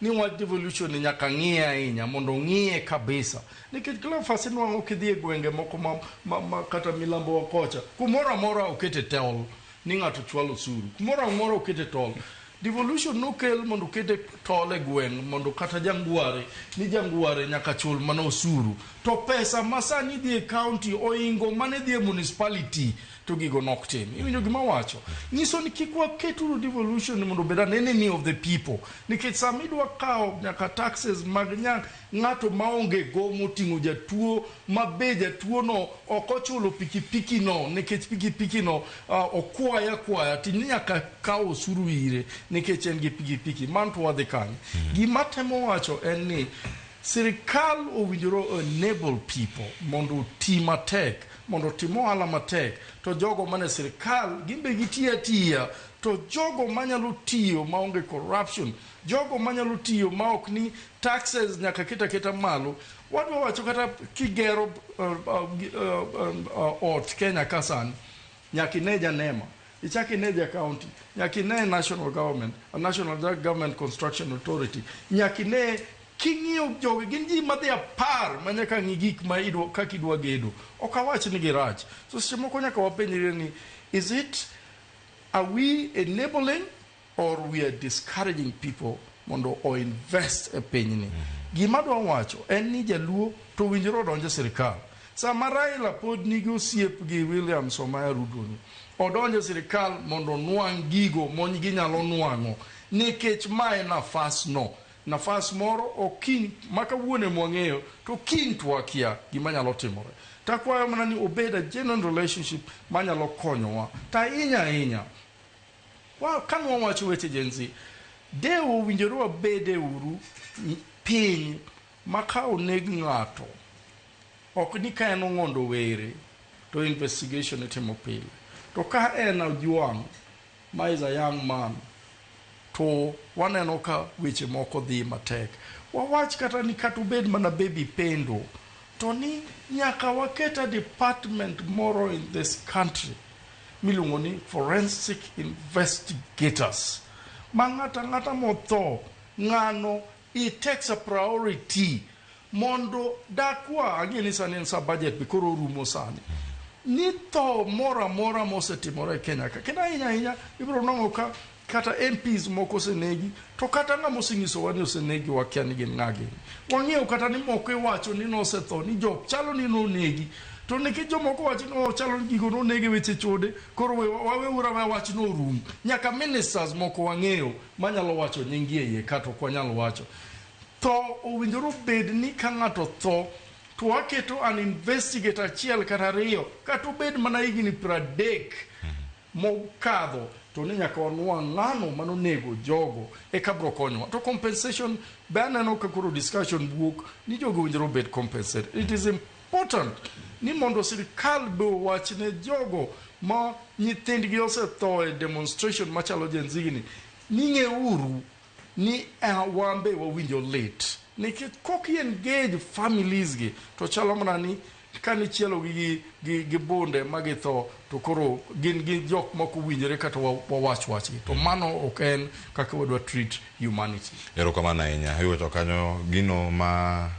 ni wach devolution ni nyaka ng'iye ahinya mondo ong'iye kabisa nikech Cleophas inwang'o kidhi e gwenge moko ma kata milambo wa kocha kumoro amora okete tol ni ng'ato chwalo osuru kumoro amora okete tol. Devolution nokel mondo okete tol e gweng' mondo kata jangware ni jangware nyaka chul mana osuru to pesa ma sani dhi e county oingo mane dhi e municipality to gigo nok tim. Iwinjo gima wacho? Nyiso ni kik waketuru devolution mondo obed an enemy of the people nikech sama idwa kawo nyaka taxes mag ng'ato maonge go moting'o jatuo ma be jatuo no ok ochulo pikipiki no nikech pikipiki no okwaye akwaya to nyaka kaw osuru ire nikech en gi pikipiki mano to wadhi kanye. Gima temo wacho en ni sirikal owinjore enable people mondo oti matek mondo otim ohala matek to jogo mane sirikal gin be gitiyo atiya to jogo manyalo tiyo maonge corruption jogo manyalo tiyo ma ok ni taxes nyaka ket aketa malo. Wadwa wacho kata kigero ot Kenya ka sani nyaka ine janema ichak ine ja county nyaka ine national government National Government Construction Authority nyaka ine king'iyo jogi gin ji madhi 10 ma nyaka ng'i gik ma idwa kaka idwa gedo. Ok awach ni girach. So seche moko nyaka wapenjre ni is it are we enabling or we are discouraging people mondo o invest e pinyni. Gima adwa wacho en ni jaluo to owinjore odonj e sirikal. Sama Raila pod nigi osiep gi William Samoei Ruto ni, odonj e sirikal mondo onwang' gigo mo ginyalo nwang'o nikech ma e nafas no. Nafas moro ok kiny ma kawuono ema wang'eyo to kiny to wakia gima nyalo timore. Takwayo mana ni obed a genuine relationship manyalo konyowa. To ahinya ahinya, ka nwawacho weche Gen Z, de owinjore wabede uru piny ma ka oneg ng'ato, ok ni ka en ong'ondo were to investigation itimo pile. To ka en Ojwang' ma is a young man to waneno ka weche moko dhi matek. Wawach kata ni kata obed mana Baby Pendo to ni nyaka waket a department moro in this country miluongo ni forensic investigators ma ng'ato ang'ata motho ng'ano it takes a priority mondo dakwa ang'e ni sani en sa budget be koro orumo sani ni tho moro amora mosetimore e Kenya ka kendo ahinya ahinya ibiro nwang'o ka kata MPs moko osenegi to kata ng'ama osenyisowa ni osenegi wakia ni gin ng'a gini. Wang'eyo kata ni moko iwacho ni nosetho ni jok chalo ni nonegi to nikech jomoko wacho ni oh, chalo ni gigo nonegi weche chode koro waweuru aweya wachno orum. Nyaka ministers moko wang'eyo manyalo wacho nying gi e iye kata ok wanyal wacho. Tho owinjore obed ni ka ng'ato tho to waketo an investigator achiel kata ariyo kata obed mana higni 30 mokadho to ni nyaka wanwang' ng'ano manonego jogo eka bro konyowa. To compensation be aneno ka koro discussion wuok ni jogo owinjore obed compensated. It is important ni mondo sirikal be owach ne jogo ma nyithindgi osetho e demonstration machalo Gen Z ni ni ng'euru ni wan be wawinjo lit nikech kok i engage families gi to chalo mana ni kane chielo gi bunde ma githo to koro gin gi jok moko owinjore kata wawach wachgi to mano ok en kaka wadwa treat humanity. Erokamano ahinya. Iwacho kanyo gino ma